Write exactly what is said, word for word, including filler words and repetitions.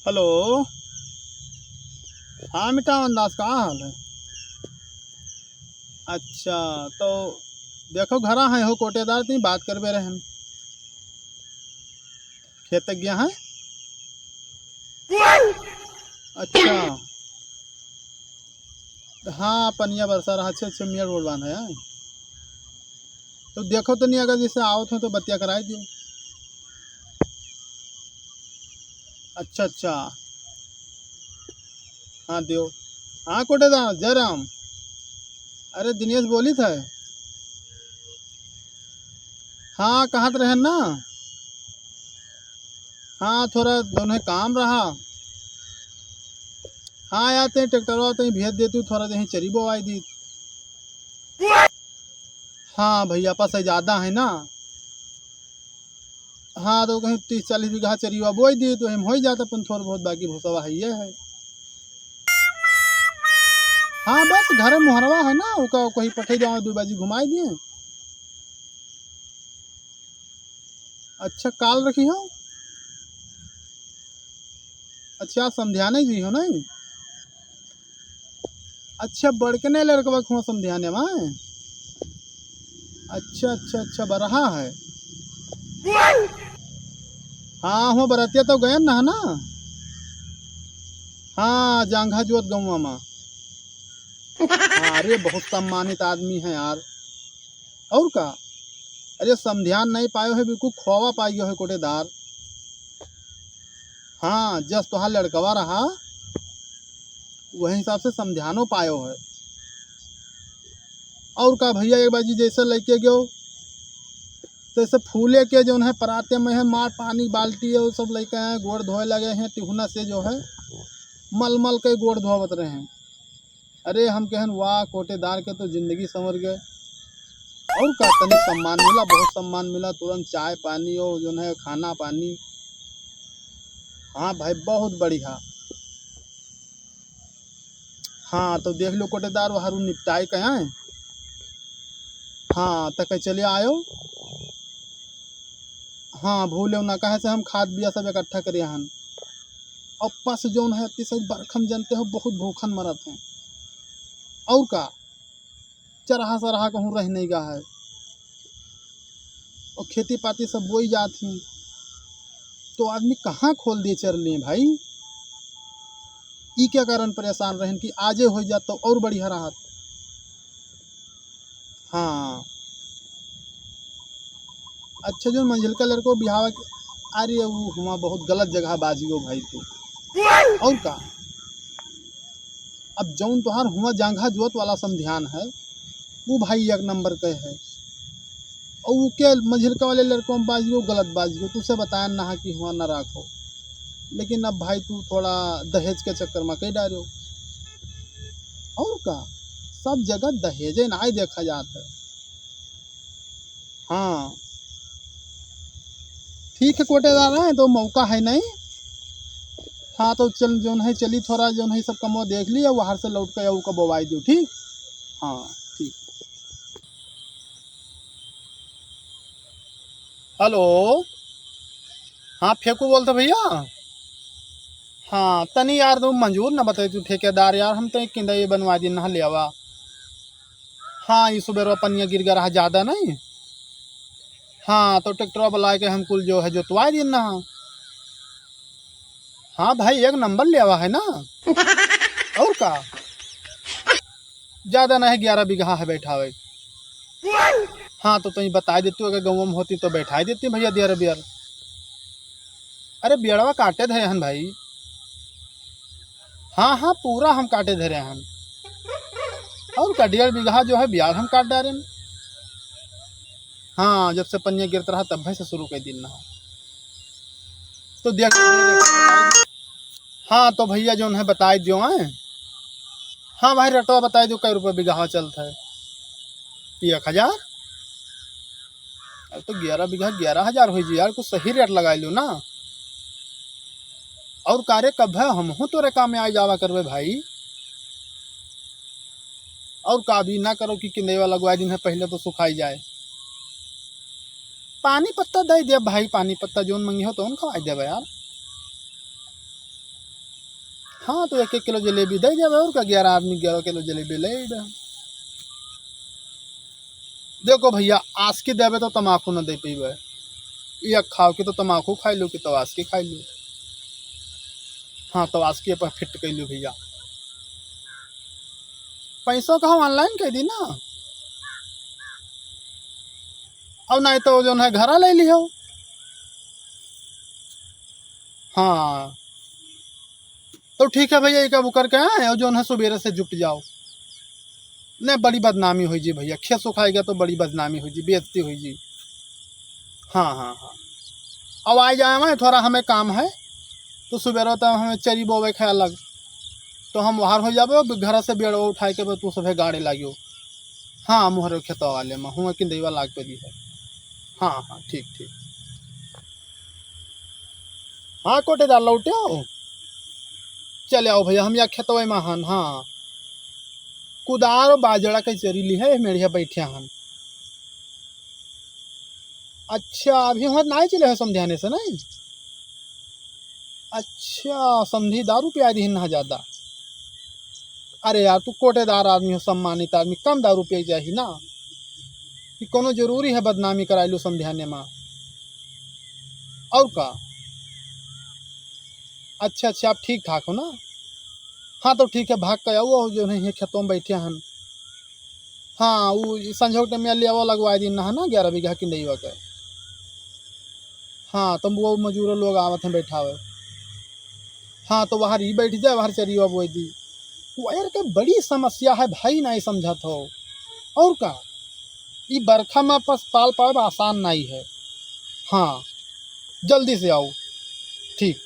हेलो, हाँ मिठावन दास, का हाल है? अच्छा, तो देखो, घरा है हो कोटेदार, ती बात करबे रहन। खेत तक गया है? अच्छा। हाँ, पनिया बरसा रहा, अच्छे अच्छे मेड़ रोड बांधा है। तो देखो तनी, अगर जैसे आवत हो तो बतिया कराई दियो। अच्छा, अच्छा। हाँ, दियो। हाँ, कोटेदार, जय राम। अरे, दिनेश बोलित है। हाँ, कहत रहे ना। हाँ, थोड़ा दोनों काम रहा। हाँ यार, ते ट्रैक्टरवा ते भेज देतू, थोड़ा देही चरी बोवाई दी। हाँ भैया, पास ज्यादा है ना। हाँ, तो कहीं तीस चालीस बीघा चरिया बोई दी, तो हम हो ही जाता अपन थोड़ा बहुत, बाकी भूसवा है ये है। हाँ, बस घर मुहरवा है ना, ओका कहीं पठे जाओ, दो बाजी घुमाई दिए। अच्छा, काल रखी हो। अच्छा, समझाने जी हो नहीं? अच्छा, बड़कने लड़कवा खुआ समझाने में। अच्छा, अच्छा, अच्छा, बरहा है। हाँ, हो बरतिया तो गयन ना, है ना? हाँ, जांघा जोत गौवा में। हाँ, अरे, बहुत सम्मानित आदमी है यार। और का? अरे, समझान नहीं पायो है, बिल्कुल खोवा पाई गयो है कोटेदार। हाँ, जस तोहार लड़कवा रहा, वही हिसाब से समझानो पायो है। और का भैया, एक बाजी जैसे लेके गयो, तैसे फूले के जौन है पराते में है, मार पानी बाल्टी है, वो सब लेके आए, गोड़ धोए लगे हैं, टिहुना से जो है मलमल के गोड़ धोवत रहे हैं। अरे, हम कहन, "वाह, कोटेदार के तो जिंदगी संवर गए।" और का, तनी सम्मान मिला, बहुत सम्मान मिला, तुरंत चाय पानी और जौन है खाना पानी। हाँ भाई, बहुत बढ़िया। हाँ, तो देख लो कोटेदार, वहाँ रू निपटाए के आए। हाँ, तक चले आयो। हाँ, भूले ना, कहे से हम खाद बिया सब इकट्ठा करे हन। और पस जौन है, अतिशय बरखम जनते हो, बहुत भूखन मरत हैं। और का, चरहा सरहा कहूँ रह नहीं गा है। और खेती पाती सब बोई जात ही, तो आदमी कहाँ खोल दिए चर लिए भाई? ई क्या कारण परेशान रहन कि आजे हो जात तो और बढ़िया रहत। हाँ। अच्छा, जो मंझिलका लड़को बिहावा के, अरे, उ हुआं बहुत गलत जगह बाजियो भाई तू। और का? अब जौन तोहार हुआं जांघा जोत वाला समझान है, उ भाई एक नंबर के है। और उ के मंझिलका वाले लड़को में बाजियो, गलत बाजियो, तुसे बताया ना कि हुआं ना राखो। लेकिन अब भाई तू थोड़ा दहेज के चक्कर में कई डालो। और का? सब जगह दहेजे ना ही देखा जात है। हाँ, ठीक है कोटेदार, है तो मौका है नहीं। हाँ, तो चल, जौन है, चली थोड़ा, जौन है, सब कमवा देख लिया, बाहर से लौट के आऊ का बोवाई दो, ठीक? हाँ, ठीक। हेलो, हाँ, फेंकू बोलते भैया? हाँ, तनी यार, तू मंजूर ना बताई तू ठेकेदार यार, हम तो एक किंदा ये बनवा दी ना लेवा। हाँ, ई सुबेरवा पनिया गिर गया रहा ज्यादा नहीं। हाँ, तो ट्रैक्टरवा बुलाए के हम कुल जो है जोतवाए दिन ना। हाँ भाई, एक नंबर लेवा है ना। और का? ज्यादा नहीं, ग्यारह बीघा है बैठावे। हाँ, तो तई बताई देतू, अगर गाँव में होती तो बैठाई देती भैया, दियर बियर। अरे, बियड़वा काटे धरे हन भाई। हाँ, हाँ, पूरा हम काटे धरे हन। और का, डेढ़ बीघा जो है बियाड़ हम काट डारेन। हाँ, जब से पनिया गिरत रहा तब से शुरू कर दिन ना। तो देख, हाँ, तो भैया जौन है बताई दियो हैं। हाँ भाई, रेटवा बताई दियो, कै रुपये बीघा चलत है? एक हजार? अरे तो ग्यारह बीघा ग्यारह हजार हो जी यार, कुछ सही रेट लगाई लो ना। और का रे, कब है हमहू तोरे काम में आ जावा करबे भाई। और का भी ना करो कि किंदेवा लगवाई दिन है, पहले तो सुखाई जाए। पानी पत्ता दे दे भाई, पानी पत्ता जौन मंगी हो तो उनका आई देबे यार। हाँ, तो एक एक किलो जलेबी दे देबे, और का, ग्यारह आदमी ग्यारह किलो जलेबी ले अइबे। देखो भइया, आसकी देबे तो तमाकू न दे पइबे, या खाओ कि तो तमाकू खाइ लो कि तो आसकी खाइ लो। हाँ, तो आसकी पर फिट कइ लो भइया। पैसो का हम online कइ दी ना, और नाहीं तो जौन है घरा लइ लिहो। हाँ, तो ठीक है भइया, एक अब करके आए और जौन है सुबेरे से जुट जाओ। नहीं, बड़ी बदनामी होइ जी भइया, खेत सुखाइगा तो बड़ी बदनामी होइ जी, बेइज्जती होइ जी। हाँ, हाँ, हाँ। अब आइ जाए, हमें थोड़ा हमें काम है, तो सुबेरे तो हमें चरी बोवे के अलग, तो हम बाहर होइ जाबे, घर से बेड़वा उठाइ के बस तू सभे गाड़े लागियो। हाँ, मोहरे खेतवा वाले में हुआ किंदैवा लाग पे दी है। हाँ, हाँ, ठीक, ठीक। हाँ, कोटेदार लौटे आओ, चले आओ भइया, हम या खेतवा में हन। हाँ, कुदार बाजड़ा के चरी ली है, मेढ़िया बैठे हन। अच्छा, अभी हुआ नाहीं चले हो समधियाने से, नाहीं? अच्छा, समधी दारू पिया दिहिन ना ज्यादा। अरे यार, तू कोटेदार आदमी हो, सम्मानित आदमी, कम दारू पिए जाही ना। कि कोनो जरूरी है बदनामी कराइलू समधियाने मा? और का? अच्छा, अच्छा, आप ठीक ठाक हो ना? हाँ, तो ठीक है, भाग के आओ, जो नहीं है खेतों में बैठे हन। हाँ, उ संझोक टाइम में लेवा लगवाइ दिन ना, है ना, ग्यारह बीघा किंदैवा के। हाँ, तंबुआ मजूरो लोग आवत हैं बैठावे। हाँ, तो बाहर ही बैठ जाए, बाहर चरिया बोइ दी। वायर के बड़ी समस्या है भाई, नाहीं समझत हो। और का, ई बरखा में पस पाल पावे आसान नाहीं है। हाँ, जल्दी से आओ। ठीक।